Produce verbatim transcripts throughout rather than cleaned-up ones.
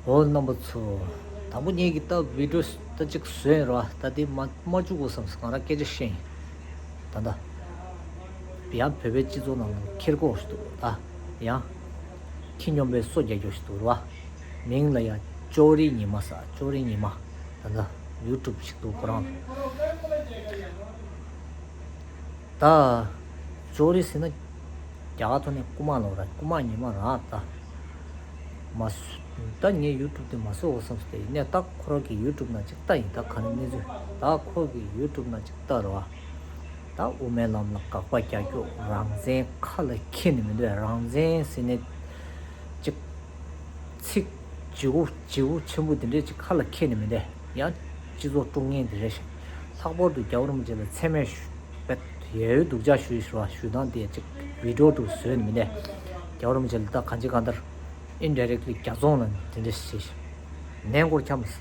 འོ་རྣམ་པ་ཚོ། དང་པོ་ངེད་ཀྱི་ལྟ་བི་ཌིའོ་ད་ཅིག་བཟོས་ཡིན་ར། ད་དེ་མ་མ་བཅུག་གོ་བསམ་སོང་། ང་རང་སྐད་ཆ་བཤད་ཡིན། ད་ད་ཡང་བོད་པའི་སྤྱི་ཚོགས་ནང་ལ་འཁྱེར་དགོས་ཞིག་འདུག་ད་ཡང་ཁྱི་སྨྱོན་པའི་སོ་རྒྱག་རྒྱུ་ཞིག་འདུག་ར། མིང་ལ་ཡང་ཅོ་རི་ཉི་མ་ཟེར། ཅོ་རི་ཉི་མ། ད་ད་ཡུ་ཊུབ་ཞིག་འདུག་ཁོ་རང་ལ། ད་ཅོ་རི་ཟེར་ན་རྒྱ་གར་ཐོག་ནས་རྐུ་མ་ལབ་ར། རྐུ་མ་ཉི་མ་རང་ད། མ་སུ། ད་ངས་ཡུ་ཊུབ་དེ་མ་བཟོ་འོ་བསམ་སྟེ་ཡིན་ནས། ད་ཁོ་རང་གི་ཡུ་ཊུབ་ནང་ཅིག་ལྟ་ཡིན། ད་ག་རེ་གནས་ཚུལ། ད་ཁོ་གི་ཡུ་ཊུབ་ནང་ཅིག་ལྟ་ར་བ། ད་དབུ་མའི་ལམ་ལ་དགག་པ་རྒྱག་རྒྱུ། རང་བཙན་ཁ་ལ་འཁྱེར་ནས་མི་འདུག་རང་བཙན་ཟེར་ནས་ཅིག་ཚིག་ལྗིད་པོ་ལྗིད་པོ་ཆེན་པོ་དེ་འདྲས་ཅིག་ཁ་ལ་འཁྱེར་ནས་མི་འདུག་ཡང་སྤྱི་ཚོགས་དཀྲུག་མཁན་དེ་རེད་ཤག་ལྷག་པར་དུ་རྒྱལ་བ་རིན་པོ་ཆེ་ལ་མཚན་སྨད་ཞུ་བའི་ཡ་ཡོད་སྡུག་ཅག་ཞུ་ཞུ་བ་ཞུ་སྟངས་དེ་ཅིག་བི་ཌིའོ་དུ་བཟོས་ནས་མི་འདུག་རྒྱལ་བ་རིན་པོ་ཆེ་ལ་ད་གང་ཅི་གང་ལྟར་ཨིན་ཌའི་རེག་ལི་རྒྱ་ཚོང་ལ་དེ་འདྲས་ཞེས་ནན་སྐོར་འཁྱམས།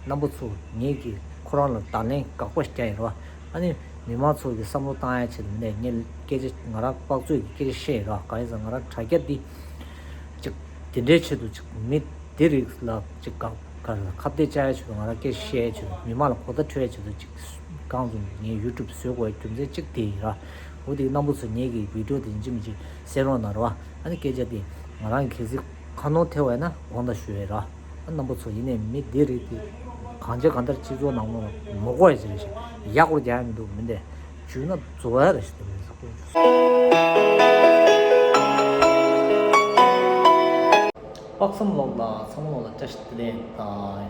རྣམ་པ་ཚོ། ངེད་ཀྱིས་ཁོ་རང་ལ་བརྡ་ལན་དགག་པ་ཞིག་རྒྱག་ཡིན་ར་བ། ཨ་ནི་མི་མང་ཚོ་གི་བསམ་བློ་བཏང་ཡ་ཆེད་དུ་མི་འདུག་ངས་སྐད་ཆ་ང་རང་དཔག་ཚོད་ཀྱི་སྐད་ཆ་བཤད་ཡིན་ར། གང་ཡིན་ཟེར་ང་རང་དྲ་རྒྱ་འདི་ཅིག་དེ་འདྲའི་ཆེད་དུ་ཅིག་མི་དེ་རིགས་ལ་ཅིག་ག་ག་ཁ་གཏད་བཅག་ཡ་ཆེད་དུ། ང་རང་སྐད་ཆ་བཤད་ཡ་ཆེད་དུ། མི་མང་ལ་གོ་བརྡ་འཕྲོད་ཡ་ཆེད་དུ་ཅིག་གང་བྱུང་ངས་ཡུ་ཊུབ་བཟོ་དགོས་ཡ་རྒྱུ་མཚན་གཅིག་དེ་ཡིན་ར། འོ་དེ་རྣམ་པ་ཚོ་ངེད་ཀྱི་བི་ཌིའོ་དེ་ཡིན་གཅིག་མིན་གཅིག་གསན་རོགས་གནང་ར་བ། ཨ་ནི་སྐད་ཆ་དེ་ང་རང་གི་གལ་སྲིད་ཁ་ནོར་ཐེབས་པ་ཡིན་ན་དགོངས་དག་ཞུ་ཡ་ར། ཨ་རྣམ་པ་ཚོ། ཡིན་ནའི་མི་འདི་རིགས་དེ་གང་ཅི་གང་ལྟར་སྤྱི་ཚོགས་ནང་ལོགས་ལ་མ་དགོས་ཡ་ཅིག་རེད་ཤག་ཡག་པོ་རྒྱག་ཡ་མི་འདུག་མི་འདི་བྱུས་ན་རྫོགས་ཡ་རེད་ཤག་དེ་མི་ཟེར་དགོས་བྱུས། དཔག་བསམ་ལོག་ལ་ཚང་མ་ལོག་ལ་བཀྲ་ཤིས་བདེ་ལེགས་དང་།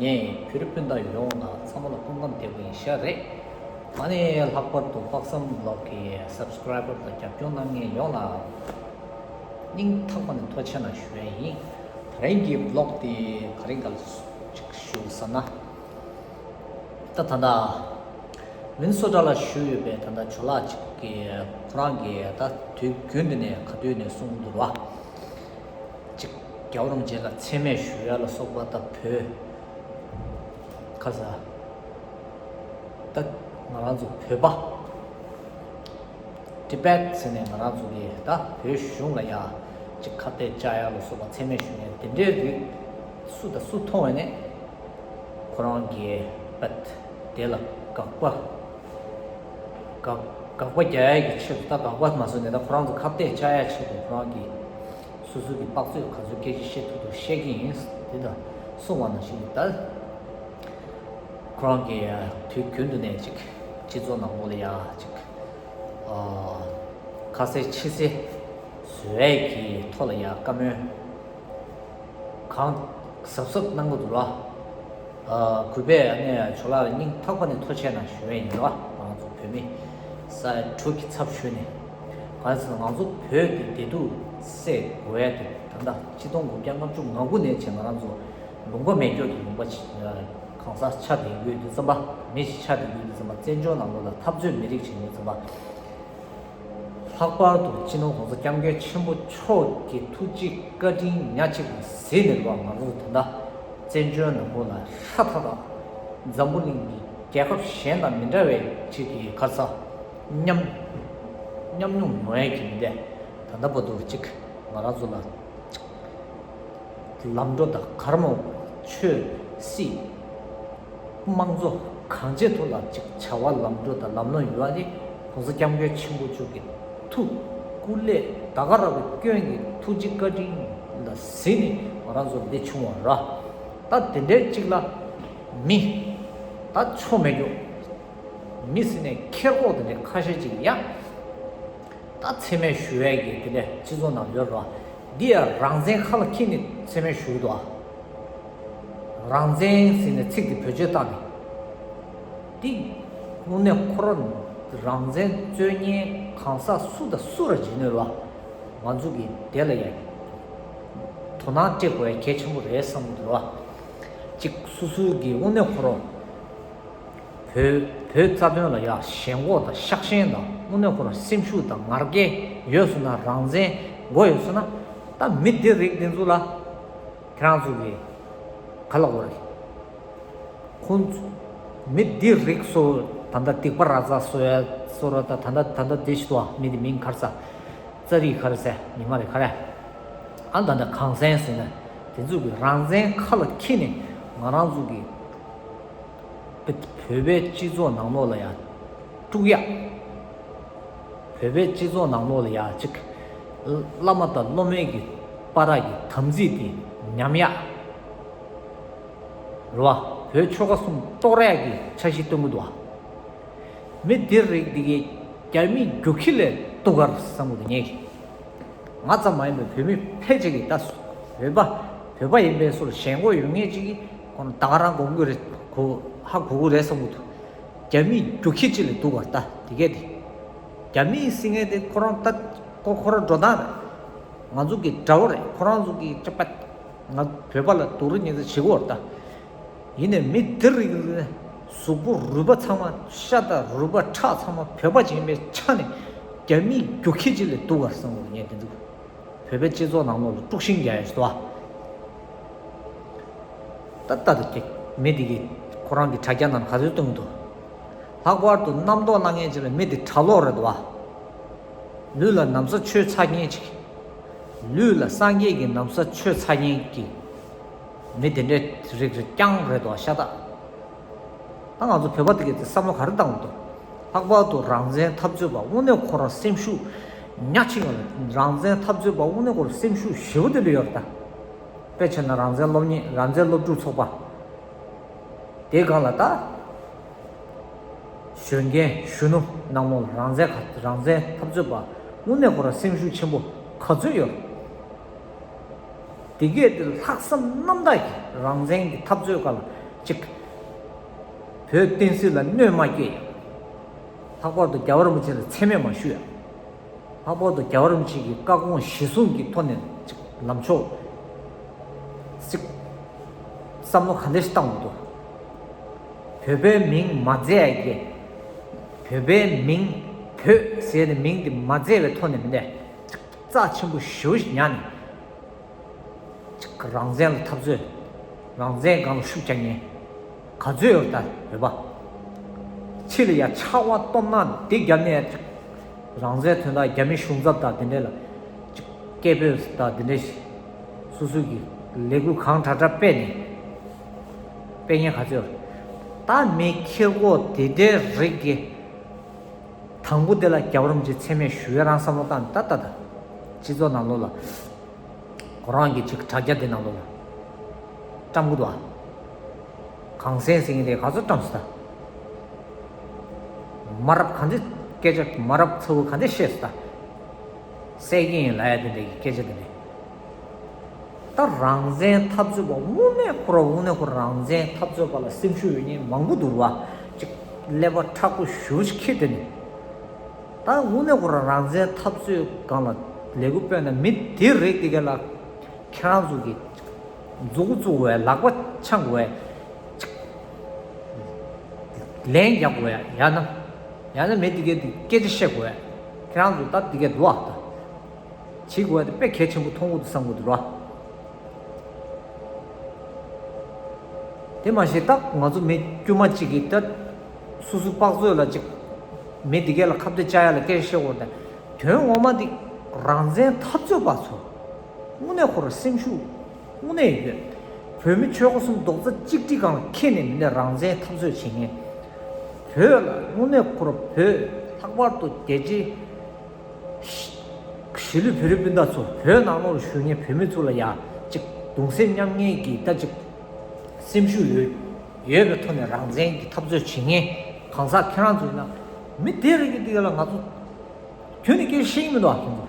ངས་བོད་རིགས་སྤུན་ཟླ་ཡོངས་ལ་ཚང་མ་ལ་སྐུ་ཁམས་བདེ་པོ་ཡིན་ཤག་རེད། ཨ་ནི་ལྷག་པར་དུ་དཔག་བསམ་ལོག་གི་སབ་སི་ཀ་རའི་བར་དང་རྒྱབ་སྐྱོར་གནང་མཁན་ཡོངས་ལ་སྙིང་ཐག་པ་ནས་ཐུགས་རྗེ་ཆེ་གནང་ཞུ་ཡ་ཡིན། ད་རིང་གི་བི་ལོག་དེ་ག་རེ་འགའ་ཞུ་ཟེར་ན། ད་ད་ལྟ་མི་ནི་སོ་ཊ་ལ་བཞུགས་ཡོད་པའི་ད་ལྟ་ཇོ་ལགས་གཅིག་གིས་ཁོ་རང་གིས་ད་དུས་རྒྱུན་དུ་ནས་ག་དུས་ནས་གསུང་གི་འདུག་ར། གཅིག་རྒྱལ་བ་རིན་པོ་ཆེ་ལ་མཚན་སྨད་ཞུ་ཡ་ལ་སོགས་པ། ད་བོད་ཁ་ས་ད་ང་རང་ཚོ་བོད་པ། ཊི་བེཊ་ཟེར་ནས་ང་རང་ཚོ་གི་ད་བོད་གཞུང་ལ་ཡ་ཅིག་ཁ་གཏད་བཅག་ཡ་ལ་སོགས་པ་མཚན་སྨད་ཞུ་མཁན་དེ་འདྲའི་རིགས་སུ་དང་སུ་མཐོང་བས་ནས་ཁོ་རང་གི་པད་དེ་ལ་དགག་པ་དགག་དགག་པ་རྒྱག་ཡ་གི་ཆེད་དུ། ད་དགག་པ་མ་བཟོས་ནས་ད་ཁོ་རང་ཚོ་ཁ་གཏད་བཅག་ཡ་ཆེད་དུ་ཁོ་རང་གི་སོ་སོ་གི་དཔག་ཚོད་ག་ཚོད་སྐད་ཆ་བཤད་ཐུབ་ཐུབ་བཤད་ཀྱི་ཡིན། དེ་ད་གསུངས་པ་ནང་བཞིན་ད་ཁོ་རང་གི་དུས་རྒྱུན་དུ་ནས་ཅིག་སྤྱི་ཚོགས་ནང་ལོགས་ལ་ཡ་ཅིག་ཨ་ཁ་གསལ་ཕྱི་གསལ་བཟོ་ཡས་ཀྱི་ཐོག་ལ་ཡ་བཀའ་མོལ་གང་གཟབ་གཟབ་གནང་གི་འདུག་ལ། ཨ་གུས་པས་ཨ་ནི་ཇོ་ལགས་ལ་སྙིང་ཐག་པ་ནས་ཐུགས་རྗེ་ཆེ་གནང་ཞུ་ཡས་ཡིན་ལ། ང་ཚོ་བོད་མི་ས་ཡ་དྲུག་གི་ཚབ་ཞུས་ནས། གང་ཡིན་ཟེར་ན་ང་ཚོ་བོད་ཀྱི་བདེ་སྡུག་སེལ་དགོས་ཡ་དེ་ད་ལྟ་ཆིག་སྟོང་དགུ་བརྒྱ་ལྔ་བཅུ་ང་དགུ་ནས་བྱས་ང་རང་ཚོ་ལུང་པ་མེད་སྐྱོ་གི་ལུང་པ་ཅིག་གང་ཟག་ཆགས་བསྡད་ཡོད་དུས་ཙམ་པ། མི་ཞིག་ཆགས་བསྡད་ཡོད་དུས་ཙམ་པ། བཙན་བྱོལ་ནང་ལོགས་ལ་འཐབ་རྩོད་མི་རིགས་བྱེད་ཡོད་ཙམ་པ། ལྷག་པར་དུ་སྤྱི་ནོར་གོང་ས་སྐྱབས་མགོན་ཆེན་པོ་མཆོག་གི་ཐུགས་རྗེ་བཀའ་དྲིན་ཉག་གཅིག་ལ་གཟིགས་ནས་རེད་པ། ང་ཚོ་ད་ལྟ་བཙན་བྱོལ་ནང་ལོགས་ལ་ཧྲ་ཐག་ཐག་འཛམ་བུ་གླིང་གི་རྒྱལ་ཁབ་གཞན་དང་མི་འདྲ་བའི་ཆེད་ཀྱི་ག་རེ་ཟ་ཉམས་ཉམས་མྱོང་ཡོང་ཡས་ཀྱི་མི་འདུག་ད་ལྟ་བར་དུ་ཅིག་ང་རང་ཚོ་ལ་ལམ་འགྲོ་དང་གར་མོ་ཆོས་སྲིད་དམངས་གཙོ་གང་ཅིའི་ཐོག་ལ་ཅིག་བྱ་བ་ལམ་འགྲོ་དང་ལམ་ལྷོང་ཡོང་བ་དེ་གོང་ས་སྐྱབས་མགོན་ཆེན་པོ་མཆོག་གི་ཐུགས་སྐུ་ལས་ད་ག་རང་གི་སྐྱོན་གྱི་ཐུགས་རྗེ་བཀའ་དྲིན་ལ་གཟིགས་ནས་ང་རང་ཚོ་འདི་བྱུང་བ་ར། ད་དེ་འདྲའི་ཅིག་ལ་མི་ད་ཆོ་མེད་རྒྱུ། མི་ཟེར་ནས་ཁེར་ཁོག་དེ་འདྲའི་ཁ་ཤས་ཅིག་ཡ། ད་མཚན་སྨད་ཞུ་ཡས་ཀྱི་དེ་འདྲ་སྤྱི་ཚོགས་ནང་ཡོད་རེད་བ། འདི་ཡང་རང་བཙན་ཁ་ལ་འཁྱེར་ནས་མཚན་སྨད་ཞུ་གི་འདུག་ཨ། རང་བཙན་ཟེར་ནས་ཚིག་དེ་བེད་སྤྱོད་བཏང་ནས། འདི་དངོས་གནས་ཁོ་རང་རང་བཙན་རྩོད་མཁན་གང་ཟག་སུ་དང་སུ་ར་བྱེད་ནུས་རེད་བ། ང་ཚོ་གི་དེ་ལ་ཡང་དོ་སྣང་སྤྲད་དགོས་ཡ་གལ་ཆེན་པོ་རེད་བསམ་གི་འདུག་བ། གཅིག་སོ་སོ་གི་དངོས་གནས་ཁོ་རང་། བོད་བོད་རྩ་དོན་ལ་ཡ་ཞེན་ཁོག་དང་ཤགས་ཞེན་དང་དངོས་གནས་ཁོ་རང་སེམས་ཤུགས་དང་ངར་སྐད་ཡོད་སོང་ན། རང་བཙན་དགོས་ཡོད་སོང་ན། ད་མི་འདི་རིགས་འདི་ཚོ་ལ་ཁྱེད་རང་ཚོ་གིས་ག་ལབ་དགོས་རེད། ཁོང་ཚོ་མི་འདི་རིགས་ཚོ་ད་ལྟ་སྡིག་པ་ར་ཙ་བཟོ་ཡ་བཟོ་ར། ད་ད་ལྟ་ད་ལྟ་འདི་ཞིག་འདུག་ཨ། མི་འདི་མིང་ག་རེ་ཟེར། ཙ་རི་ག་རེ་ཟེར། ཉི་མ་རེད་ག་རེ། ཨ་ད་ལྟ་གངས་སེང་ཟེར་ནས་ དེ་ཚོ་གི་རང་བཙན་ཁ་ལ་འཁྱེར་ནས་ང་རང་ཚོ་གི་བོད་པའི་སྤྱི་ཚོགས་ནང་ལོགས་ལ་ཡང་དཀྲུག་ཡག་བོད་པའི་སྤྱི་ཚོགས་ནང་ལོགས་ལ་ཡང་ཅིག་བླ་མ་དང་སློབ་མའི་གི་བར་གྱི་དམ་ཚིག་དེ་ཉམས་ཡག་རེད་བ། བོད་ཆོལ་ཁ་གསུམ་གཏོར་ཡག་གི་འཆར་གཞི་སྟོན་གི་འདུག་བ། མི་འདི་རིགས་འདི་གི་རྒྱ་མིའི་རྒྱུག་ཁྱི་ལས་སྡུག་ག་རེད་བསམ་གི་འདུག་ངས་ཀྱི། ང་ཙམ་མ་ཡིན་པའི་བོད་མི་ཕལ་ཆེར་གྱིས་ད་བོད་པ་བོད་པ་ཡིན་པའི་སོར་ཞེན་ཁོག་ཡོད་མཁན་ཅིག་གིས་ཁོང་ད་ག་རང་དགོངས་ཀྱི་རེད། གོ་ཧ་གོ་གི་རེད་བསམ་གི་འདུག་རྒྱ་མིའི་རྒྱུག་ཁྱི་ཅིག་ལས་སྡུག་ག་ད་དེ་གས་དེ། རྒྱ་མིའི་སྲིད་ངན་དེ་ཁོ་རང་ད་ཁོ་ཁོ་རང་འགྲོ་སྟངས་རེད། ང་ཚོ་གི་དགྲ་བོ་རེད། ཁོ་རང་ཚོ་གི་ཅག་པ་ང་བོད་པ་ལ་སྡུག་རུས་ཉེས་ཚེ་བྱེད་དགོས་རེད་ད། ཡིན་ནའི་མི་འདི་རིགས་ནི་གཟུགས་པོ་རུས་པ་ཚང་མ་ཤ་དང་རུས་པ་ཁྲག་ཚང་མ་བོད་པ་ཅིག་ཡིན་པའི་ཆ་ནས་རྒྱ་མིའི་རྒྱུག་ཁྱི་ཅིག་ལས་སྡུག་ག་བསམ་གི་ངས་དེ་འདུག་བོད་པའི་སྤྱི་ཚོགས་ནང་ལོགས་ལ་དཀྲུག་ཤིང་རྒྱག་ཡ་ཞིག་འདུག་ཨ། ད་ལྟ་དུ་ཀྱི་མི་འདི་གིས་ཁོ་རང་གི་དྲ་རྒྱ་ནང་ག་ཚོད་བཏོན་འདུག་ལྷག་པར་དུ་རྣམ་རྟོག་སྣ་ལྔའི་ཆེད་ལ་མི་འདི་གྲྭ་ལོག་རེད་འདུག་ཨ། ལུས་ལ་ན་བཟའ་ཆོས་ཚ་མཁན་ཅིག་ལུས་ལ་སངས་རྒྱས་ཀྱི་ན་བཟའ་ཆོས་ཚ་མཁན་གྱི་མི་དེ་འདྲའི་རིགས་རེ་རྐྱང་རེད་དོ་ཤ་སྟག་ད་ང་ཚོ་བོད་པ་དེ་གས་དེ་བསམ་བློ་ག་རེ་བཏང་འདུག་ལྷག་པར་དུ་རང་བཙན་འཐབ་རྩོད་པ་དངོས་གནས་ཁོ་རང་སེམས་ཤུགས་ཉག་ཕྱིན་ཡོད་རེད། རང་བཙན་འཐབ་རྩོད་པ་དངོས་གནས་ཁོ་རང་སེམས་ཤུགས་ཞེ་པོ་དེ་འདྲ་ཡོད་རེད་ད། དཔེ་བྱས་ན་རང་བཙན་སློབ་གཉེར་རང་བཙན་སློབ་ཕྲུག་ཚོགས་པ། དེའི་སྒང་ལ་ད། གཞོན་སྐྱེས་གཞོན་ནུ་ནང་མོ་ལ་རང་བཙན་ག་རང་བཙན་འཐབ་རྩོད་པ་དངོས་གནས་ཁོ་རང་སེམས་ཤུགས་ཆེན་པོ་ག་ཚོད་ཡོད། དེ་གས་དེ་ལྷག་བསམ་རྣམ་དག་གིས་རང་བཙན་གྱི་འཐབ་རྩོད་སྒང་ལ་གཅིག་བོད་བསྟན་སྲིད་ལ་གནོད་མ་སྐྱེལ་ཡ། ལྷག་པར་དུ་རྒྱལ་བ་རིན་པོ་ཆེ་ལ་མཚན་སྨད་མ་ཞུ་ཡ། ལྷག་པར་དུ་རྒྱལ་བ་རིན་པོ་ཆེ་གི་བཀའ་དགོངས་གཞི་བཟུང་གི་ཐོག་ནས་ཅིག་ལམ་ཕྱོགས་ཅིག་བསམ་བློ་ག་འདྲ་ཞིག་བཏང་དགོས་འདུག་བོད་པའི་མིང་མ་བརྫད་ཡ་གི། བོད་པའི་མིང་བོད་ཟེར་ནས་མིང་དེ་མ་བརྫད་པའི་ཐོག་ནས་མི་འདས་ཅིག་རྩ་ཆེན་པོ་ཞེ་པོ་ཞིག་ཉར་ནས། ཅིག་རང་བཙན་ལ་འཐབ་རྩོད། རང་བཙན་སྒང་ལ་ཤུགས་རྒྱག་མཁན་ག་ཚོད་ཡོད་རེད་ད་བོད་པ། ཕྱི་ལ་ཡ་ཕྱག་དབང་སྟོབས་ན་འདི་རྒྱབ་ནས་ཅིག་རང་བཙན་དོན་དག་རྒྱ་མི་གཞུང་ཚབ་དང་དེ་འདྲས་ལ་ཅིག་སྐད་འབོད་དང་དེ་འདྲས་ཤིག་སོ་སོ་གི་ལས་འགུལ་གང་དྲག་དྲག་སྤེལ་ནས་སྤེལ་མཁན་ག་ཚོད་ཡོད་རེད། ད་མི་ཁེར་གོ་དེ་འདྲའི་རིགས་ཀྱི་དང་པོ་དེ་ལ་རྒྱལ་བ་རིན་པོ་ཆེ་མཚན་སྨད་ཞུ་ཡ་རང་བསམ་བློ་བཏང་ནས་ད་ལྟ་ད་སྤྱི་ཚོགས་ནང་ལོགས་ལ། ཁོ་རང་གི་ཅིག་དྲ་རྒྱ་དེ་ནང་ལོགས་ལ་བཀྲམ་གི་འདུག་ཨ། གངས་སེང་ཟེར་མཁན་དེ་ག་ཚོད་བཀྲམ་སོང་ད། མ་རབས་ག་འདྲ་སྐད་ཆ་མ་རབས་ཚ་བོ་ག་འདྲ་བཤད་སོང་ད། བསད་ཀྱི་ཡིན་ལབ་ཡ་དེ་འདྲ་གི་སྐད་ཆ་དེ་འདྲ། ད་རང་བཙན་འཐབ་རྩོད་པ་དངོས་གནས་ཁོ་རང་དངོས་གནས་ཁོ་རང་རང་བཙན་འཐབ་རྩོད་པ་ལ་སེམས་ཤུགས་ཡོད་མཁན་མང་པོ་འདུག་ར་བ། ཅིག་ཀླད་པ་མཁྲེགས་པོ་ཞེ་པོ་ཅིག་འཁྱེར་བསྡད་ནས། ད་དངོས་གནས་ཁོ་རང་རང་བཙན་འཐབ་རྩོད་སྒང་ལ་ལས་འགུལ་སྤེལ་ན་མི་དེ་རེད་དེ་ག་ལ་ཁྱེད་རང་ཚོ་གི་མཛུ་གུ་བཙུགས་དགོས་ལག་པ་འཆང་དགོས་ལན་རྒྱག་དགོས་ཡ་ན་ཡང་ན་མི་དེ་གས་དེ་སྐད་ཆ་བཤད་དགོས་ཁྱེད་རང་ཚོ་ད་དེ་གས་འདུག་ཨ་ད་བྱེད་དགོས་ཡ་དེ་དཔེ་གལ་ཆེན་པོ་མཐོང་གི་འདུག་བསམ་གི་འདུག་ར། དེ་མ་ཤེས་ད་ང་ཚོ་མི་དཀྱུས་མ་གཅིག་གིས་ད་སོ་སོའི་དཔག་ཚོད་ལ་ཅིག་མི་འདི་གས་ལ་ཁ་གཏད་བཅག་ཡ་ལ་སྐད་ཆ་བཤད་དགོས་ད་དོན་ངོ་མ་འདི་རང་བཙན་འཐབ་རྩོད་པ་ཚོ་དངོས་གནས་ཁོ་རང་སེམས་ཤུགས་དངོས་གནས་ཡོད། བོད་མི་ཆོལ་ཁ་གསུམ་རྡོག་རྩ་གཅིག་སྒྲིལ་སྒང་ལ་འཁྱེར་ནས་མི་འདི་རང་བཙན་འཐབ་རྩོད་བྱེད་མཁན་བོད་ལ་དངོས་གནས་ཁོ་རང་བོད་ལྷག་པར་དུ་རྒྱལ་སྤྱི་གཞིས་ལུས་བོད་རིགས་སྤུན་ཟླ་ཚོ་བོད་ནང་ལོགས་ལ་བཞུགས་མཁན་བོད་མི་ཚོ་ལ་ཡ་གཅིག་གདུང་སེམས་མཉམ་སྐྱེད་ཀྱི་ད་གཅིག་སེམས་ཤུགས་ཡོད་ཡོད་པའི་ཐོག་ནས་རང་བཙན་གྱི་འཐབ་རྩོད་བྱེད་མཁན་གང་ཟག་ཁྱེད་རང་ཚོ་ཡིན་ན་མི་སྡེ་རེ་གི་སྟེང་ལ་ང་ཚོ་ཁྱོན་ནས་སྐད་ཆ་བཤད་ཀྱི་མི་འདུག་ཨ། ཁྱོད་ཚོ་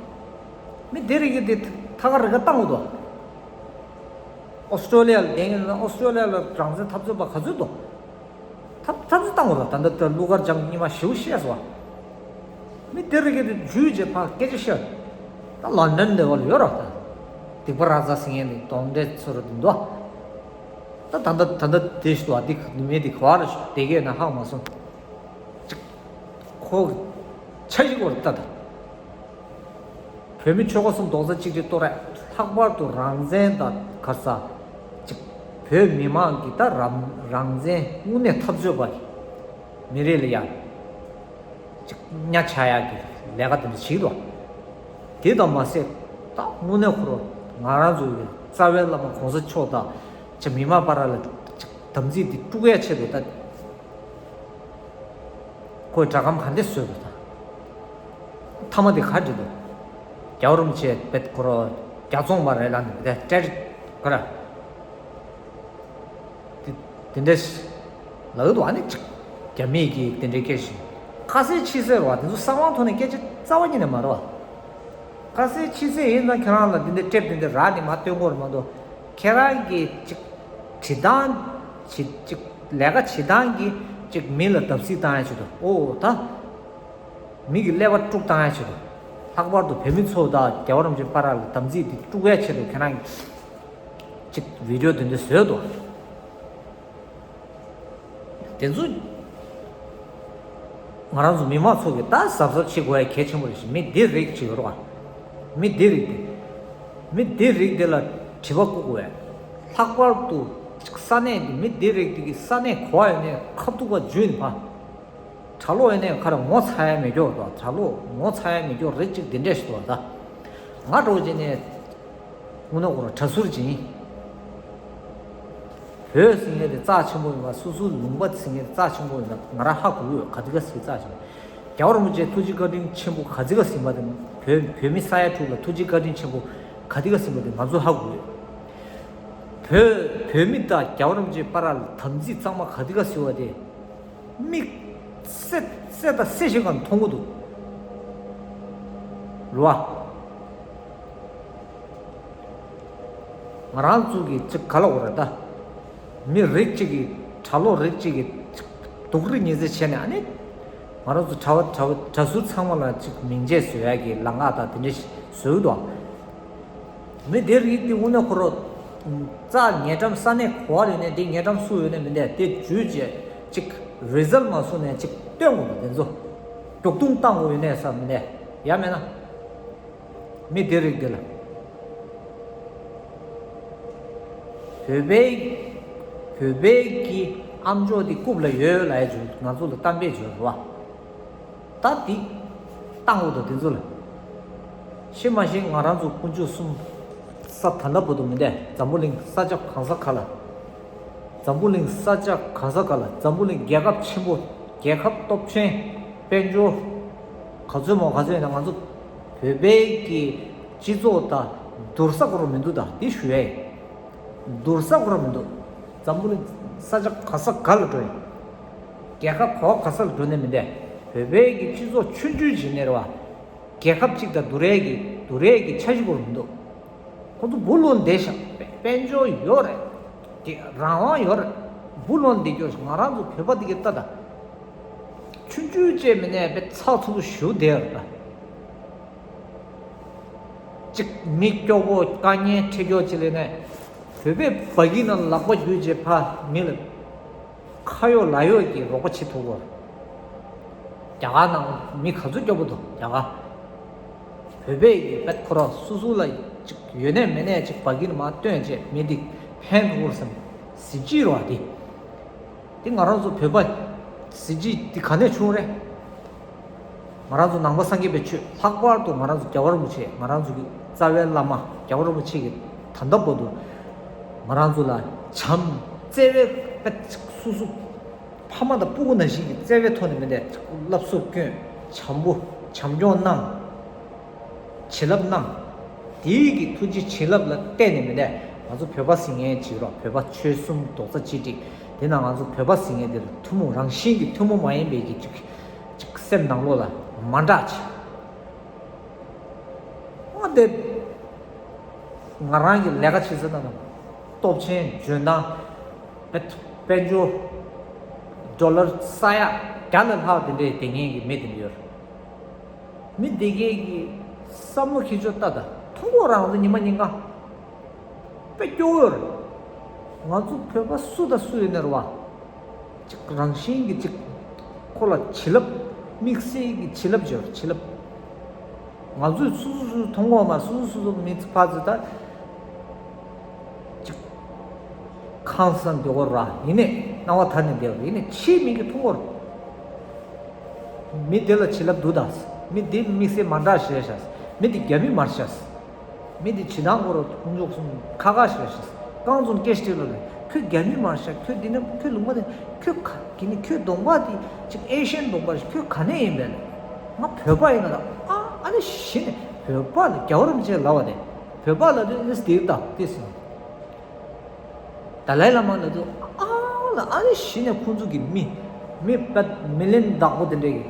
མི་སྡེ་རེ་གི་དེ་ཐ་ཀ་རེ་ཀ་བཏང་གི་འདུག་ཨ། ཨོ་སི་ཀྲོ་ལི་ཡ་ལ་བསྡད་མཁན་ཡིན་ན་ཨོ་སི་ཀྲོ་ལི་ཡ་ལ་རང་བཙན་འཐབ་རྩོད་པ་ག་ཚོད་འདུག་ཐབས་ཐབས་ཚུལ་བཏང་བ་ར་ད་ལྟ་ད་ཀླུ་མཁར་བྱམས་ཉི་མ་ཞེ་པོ་བཤད་སོང་བ། མི་དེ་རིགས་ཀྱི་དུས་རྒྱུས་བྱས་ཕར་སྐད་ཆ་བཤད། ད་ལོན་ཌོན་དེ་བ་ལ་ཡོད་ར་ད། སྡིག་པ་ར་ཛ་ཟེར་མཁན་དེ་གདོན་འདྲེ་ཚོ་ར་དེ་འདུག་ད་ད་ལྟ་ད་ལྟ་དེ་ཞིག་འདུག་བ་འདི་མི་དེ་ག་བ་ར་ཞིག་དེ་གས་ན་ཧང་མ་སོང་། ཅིག་ཁོ་ཆ་ཞིག་བར་ལྟ་དང་། བོད་མི་ཆོལ་ཁ་གསུམ་རྡོག་རྩ་གཅིག་སྒྲིལ་གཏོར་ཡ་ལྷག་པར་དུ་རང་བཙན་དང་ག་རེ་ཟ་ཅིག་བོད་མི་མང་གི་ད་རང་རང་བཙན་དངོས་གནས་འཐབ་རྩོད་པ་གི་མི་རིགས་ལ་ཡ་ཅིག་གཉའ་ཆག་ཡ་གི་ལས་ཀ་དེ་འདྲ་བྱེད་ཀྱི་འདུག་དེ་དང་མ་ཟད་ད་དངོས་གནས་ཁོ་རང་ང་རང་ཚོ་གི་ རྩ་བའི་བླ་མ་གོང་ས་མཆོག་དང་ཅིག་མི་མང་བར་ལ་ཅིག་དམ་ཚིག་འདི་དཀྲུག་ཡའི་ཆེད་དུ་ད་ཁོས་སྒྲ་སྒམ་ག་འདྲ་བཟོས་འདུག་ད། མཐའ་མ་དེ་ག་འདྲ་འདུག་རྒྱལ་བ་རིན་པོ་ཆེ་བེད་ཁོ་རོ་རྒྱ་ཚོང་མ་རེད་ལ་འདི་བེད་ཏྲེར་ག་ར། དེ་དེ་འདྲ་ཞིག་ལབ་འདུག་ཨ་ནི་ཅིག་རྒྱ་མིས་ཀྱིས་དེ་འདྲའི་སྐད་ཞིག་ཁ་གསལ་ཕྱི་གསལ་རེད་བ། དེ་ཚོ་གསང་བ་ཐོག་ནས་སྐད་ཆ་རྩ་བ་ཉིད་ནས་མ་རེད་བ། ཁ་གསལ་ཕྱི་གསལ་ཡིན་ཙང་ཁྱེད་རང་ལ་དེ་འདྲའི་ཊེབ་དེ་འདྲ་རག་ནས་མ་སྟོན་དགོས་རེད་མ་གཏོགས། ཁྱེད་རང་གིས་ཅིག་བྱེད་སྟངས་བྱེད་ཅིག་ལས་ཀ་བྱེད་སྟངས་ཀྱིས་ཅིག་མི་ལ་བརྡབ་གསིག་བཏང་ཡ་ཆེད་དུ་ཨོ་ད། མི་གི་ཀླད་པ་དཀྲུག་བཏང་ཡ་ཆེད་དུ། ལྷག་པར་དུ་བོད་མི་ཚོ་དང་རྒྱལ་བ་རིན་པོ་ཆེ་བར་ལ་དམ་ཚིག་འདི་དཀྲུག་ཡ་ཆེད་དུ་ཁྱེད་རང་གིས་ཅིག་བི་ཌིའོ་དེ་འདྲ་བཟོས་འདུག་དེ་ཚོ་ང་རང་ཚོ་མི་མང་ཚོ་གིས་ད་གཟབ་གཟབ་བྱེད་དགོས་ཡ་གལ་ཆེན་པོ་རེད་ཤག་མི་འདི་རིགས་ཅིག་ཡོད་རེད་བ། མི་འདི་རིགས་དེ། མི་འདི་རིགས་དེ་ལ་དྲི་བ་བཀོད་དགོས་ཡ། ལྷག་པར་དུ་ཅིག་ས་གནས་འདི་མི་འདི་རིགས་དེ་གི་ས་གནས་ག་བ་ཡོད་ནའི་ཁ་ཐུག་པ་འཇུས་ནས་ཕ། གྲྭ་ལོག་ཡིན་ནའི་ཁ་ར་ངོ་ཚ་ཡ་མེད་སྐྱོ་དང་གྲྭ་ལོག་ངོ་ཚ་ཡ་མེད་སྐྱོ་རེད་ཅིག་དེ་འདྲས་ཞིག་འདུག་བ་ད། ང་འདྲ་བོ་ཅིག་ནས་དངོས་གནས་ཁོ་ར་གྲྭ་ཟུར་ཅིག་ཡིན། བོད་ཟེར་མཁན་དེ་རྩ་ཆེན་པོ་ཡིན་པ། སོ་སོའི་ལུང་པ་ཟེར་མཁན་དེ་རྩ་ཆེན་པོ་ཡིན་པ་ང་རང་ཧ་གོ་གི་ཡོད། ག་དེ་ག་ཟེར་རྩ་ཆེན་པོ། རྒྱལ་བ་རིན་པོ་ཆེ་ཐུགས་རྗེ་བཀའ་དྲིན་ཆེན་པོ་ག་དེ་ག་ཟིན་པ་དེ། བོད་བོད་མི་ས་ཡ་དྲུག་ལ་ཐུགས་རྗེ་བཀའ་དྲིན་ཆེན་པོ་ག་དེ་ག་ཟིན་པ་དེ་ང་ཚོ་ཧ་གོ་གི་ཡོད། བོད་བོད་མི་དང་རྒྱལ་བ་རིན་པོ་ཆེ་བར་ལ་དམ་ཚིག་གཙང་མ་ག་དེ་ག་ཟེར་བ་དེ། མིག་གསལ་གསལ་དང་གསལ་ཞིག་གང་མཐོང་གི་འདུག་རེད་བ། ང་རང་ཚོ་གི་ཅིག་ག་ལ་འོ་རེད་ད། མི་རིགས་གཅིག་གི་གྲྭ་ལོག་རིགས་གཅིག་གི་ཅིག་སྡུག་རུས་ཉེས་ཚད་བྱས་ནས་ཨ་ནི། ང་རང་ཚོ་གྲྭ་བ་གྲྭ་བ་གྲྭ་ཟུར་ཚང་མ་ལ་ཅིག་མིང་ཆད་བཟོ་ཡ་གི་ལམ་ཁ་དང་དེ་འདྲ་ཞིག་བཟོས་འདུག་མི་དེ་རིགས་དེ་དངོས་གནས་ཁོ་རང་རྩ་ཉེ་འགྲམ་ས་གནས་ག་བ་ཡོད་ནའི་དེ་ཉེ་འགྲམ་སུ་ཡོད་ནའི་མི་འདས་དེ་བརྒྱུད་བྱས་ཅིག་རི་ཛལ་མ་སོང་ནས་ཅིག་སྟོན་དགོས་པ་དེ་ཚོ་མགྱོགས་རྡུང་བཏང་དགོས་ཡོད་ནའི་ས་མི་འདས་ཡ་མེད་ན་མི་དེ་རིགས་དེ་ལ་བོད་པའི་བོད་པའི་གི་ཨམ་ཅོག་དེ་རྐུབ་ལ་ཡོད་ལབ་ཡ་བྱུང་ང་ཚོ་ལ་གཏམ་དཔེ་བྱུང་རེད་བ། ད་འདི་བཏང་འོ་དང་དེ་ཚོ་ལ། ཤེས་མ་ཤེས་ང་རང་ཚོ་དཀོན་མཆོག་གསུམ་ས་ད་ལྟ་བར་དུ་མི་འདས་འཛམ་བུ་གླིང་ས་ཆ་གང་ས་ག་ལ། འཛམ་བུ་གླིང་ས་ཆ་གང་ས་ག་ལ་འཛམ་བུ་གླིང་རྒྱལ་ཁབ་ཆེན་པོ་རྒྱལ་ཁབ་སྟོབས་ཆེན་དཔལ་འབྱོར་ག་ཚོད་མོ་ག་ཚོད་ཡིན་ན་ང་ཚོ་བོད་པའི་གི་སྤྱི་ཚོགས་དང་བསྡུར་ས་ཁོ་རང་མི་འདུག་ད་འདི་ཞུ་ཡ་ཡིན། བསྡུར་ས་ཁོ་རང་མི་འདུག་འཛམ་བུ་གླིང་ས་ཆ་ག་ས་ག་ལ་འགྲོ་ཡིན། རྒྱལ་ཁབ་ག་བ་ག་ས་ལ་འགྲོ་ནས་མི་འདས་བོད་པའི་གི་སྤྱི་ཚོགས་ཆུང་ཆུང་ཞིག་ནས་རེད་བ། རྒྱལ་ཁབ་གཅིག་དང་བསྡུར་ཡས་ཀྱི་བསྡུར་ཡས་ཀྱི་འཆར་གཞི་སྐོར་མི་འདུག་ཁོ་ཚོ་འབུ་ལོན་བསྡད་ཤག་དཔལ་འབྱོར་ཡོད་རེད། དེ་རང་དབང་ཡོད་རེད། འབུ་ལོན་བསྡད་རྒྱུ་ང་རང་ཚོ་བོད་པ་འདི་གི་ལྟ་ད། ཆུང་ཆུང་བཅས་མི་ནས་དཔེ་ཚགས་ཚུད་པོ་ཞུ་བསྡད་ཡོད་རེད་ད། གཅིག་མི་སྐྱོ་པོ་དཀའ་ངལ་འཕྲད་རྒྱུ་ཅིག་ལས་ནས་བོད་པའི་སྦ་གི་ནང་ལག་པ་རྒྱུས་བྱས་ཕ་མི་ལ། ཁ་ཡོད་ལག་ཡོད་ཀྱིས་རོགས་པ་བྱེད་ཐུབ་བོ། རྒྱ་གར་ནང་མི་ག་ཚོད་སྐྱོ་པོ་འདུག་རྒྱ་གར། བོད་པས་ཀྱི་བེད་ཁོ་ར་སུ་སུ་ལ་ཅིག་ཡོད་ནས་མེད་ནས་ཅིག་བ་གིར་མ་སྟོན་བྱས་མི་འདི་ཕན་ཐོགས་བསམ་གཟི་བརྗིད་རོ་འདི། འདི་ང་རང་ཚོ་བོད་པ་གཟི་བརྗིད་འདི་ག་ནས་བྱུང་རེད། ང་རང་ཚོ་ནང་པ་སངས་རྒྱས་པའི་ཆོས་ལྷག་པར་དུ་ང་རང་ཚོ་རྒྱལ་བ་རིན་པོ་ཆེ་ང་རང་ཚོ་གི་རྩ་བའི་བླ་མ་རྒྱལ་བ་རིན་པོ་ཆེ་གི་ད་ལྟ་བར་དུ་ང་རང་ཚོ་ལ་བྱམས་བརྩེ་བའི་དཔེ་སུ་སུ་ཕ་མ་དང་སྤུ་གུ་ནང་བཞིན་གྱི་བརྩེ་བའི་ཐོག་ནས་མི་འདས་བསླབ་གསོ་བསྐྱོན་བྱམས་པོ་བྱམས་སྐྱོང་གནང་བྱིན་རླབས་གནང་། དེའི་གི་ཐུགས་རྗེ་བྱིན་རླབས་ལ་བརྟེན་ནས་མི་འདས་ང་ཚོ་བོད་པ་ཟེར་མཁན་བྱེད་རོགས་བོད་པ་ཆོལ་གསུམ་རྡོག་རྩ་གཅིག་སྒྲིལ་དེ་ན་ང་ཚོ་བོད་པ་ཟེར་མཁན་དེ་ལ་ཐུན་མོང་རང་བཞིན་གྱི་ཐུན་མོང་མ་ཡིན་པའི་གི་ཅིག་ཅིག་སེམས་ནང་ལོགས་ལ་མ་འདྲ་ཅིག་འོ་དེ་ང་རང་གི་ལས་ཀ་བྱེད་ས་དང་སྟོབས་ཆེན་འཇོན་ཐང་དཔལ་འབྱོར་ཌོ་ལར་ས་ཡ་བརྒྱ་ལས་ལྷག་དེ་འདྲའི་དེ་ངན་གྱི་མི་དེ་འདྲ་ཡོད་རེད། མི་དེ་གས་ཀྱི་བསམ་བློ་ཁྱེར་ཆོག་ལྟ་ད་མཐོང་གོ་རང་ཚོ་ཉི་མ་ཉིན་གང་དཔེ་སྐྱོ་བོ་ཡོད་རེད། ང་ཚོ་བོད་པ་སུ་དང་སུ་ཡིན་ན་རེད་བ། ཅིག་རང་བཞིན་གྱི་ཅིག་ཁོ་ལ་བྱིན་རླབས་དམིགས་བསལ་གྱི་བྱིན་རླབས་ཅིག་ཡོད་རེད་བྱིན་རླབས། ང་ཚོས་སུ་སུ་སུ་མཐོང་གོ་མ་སུ་སུ་སུ་མི་ཚེ་ཕར་ཚུར་ད་ཅིག་ཁང་སང་འདོད་གོ་ར་ཡིན་ནས་སྣང་བ་དར་ནས་བསྡད་པ་ཡིན་ནས་ཕྱིའི་མི་གིས་མཐོང་གོ་ར། མི་དེ་ལ་བྱིན་རླབས་འདུག་ད། མི་དེ་དམིགས་བསལ་མ་འདྲ་བྱས་ཤག་མི་དེ་རྒྱ་མི་མ་རེད་ཤག་མི་འདི་ཇི་ལྟར་འགོར་རོ་ཁོང་ཚོ་གསུམ་ཁ་ཁ་ཞིག་ལ་ཞིག་རྐང་བཙུགས་སྐད་ཆ་དྲིས་ལ་ལས་ཁོས་རྒྱ་མི་མ་ཤག་ཁོས་འདི་ནི་ཁོས་ལུང་པ་དེ་ཁོས་ག་གི་ནི་ཁོས་གདོང་པ་དེ་ཅིག་ཨེ་ཤན་གདོང་པ་ཞིག་ཁོས་ག་ནས་ཡིན་པས་ལ་ང་བོད་པ་ཡིན་ན་ད་ཨ་ཨ་ནི་གཞི་ནས་བོད་པ་ལ་རྒྱལ་བ་རིན་པོ་ཆེ་ལབ་པ་དེ་བོད་པ་ལ་དེ་ཨིས་དེ་ད་དེ་ཟིན། ཏཱ་ལའི་བླ་མ་ལ་དུ་ཨ་ལ་ཨ་ནི་གཞི་ནས་ཁོང་ཚོ་གི་མི་མི་པད་མི་ལེན་བདག་པོ་དེ་འདྲས་ཀྱི་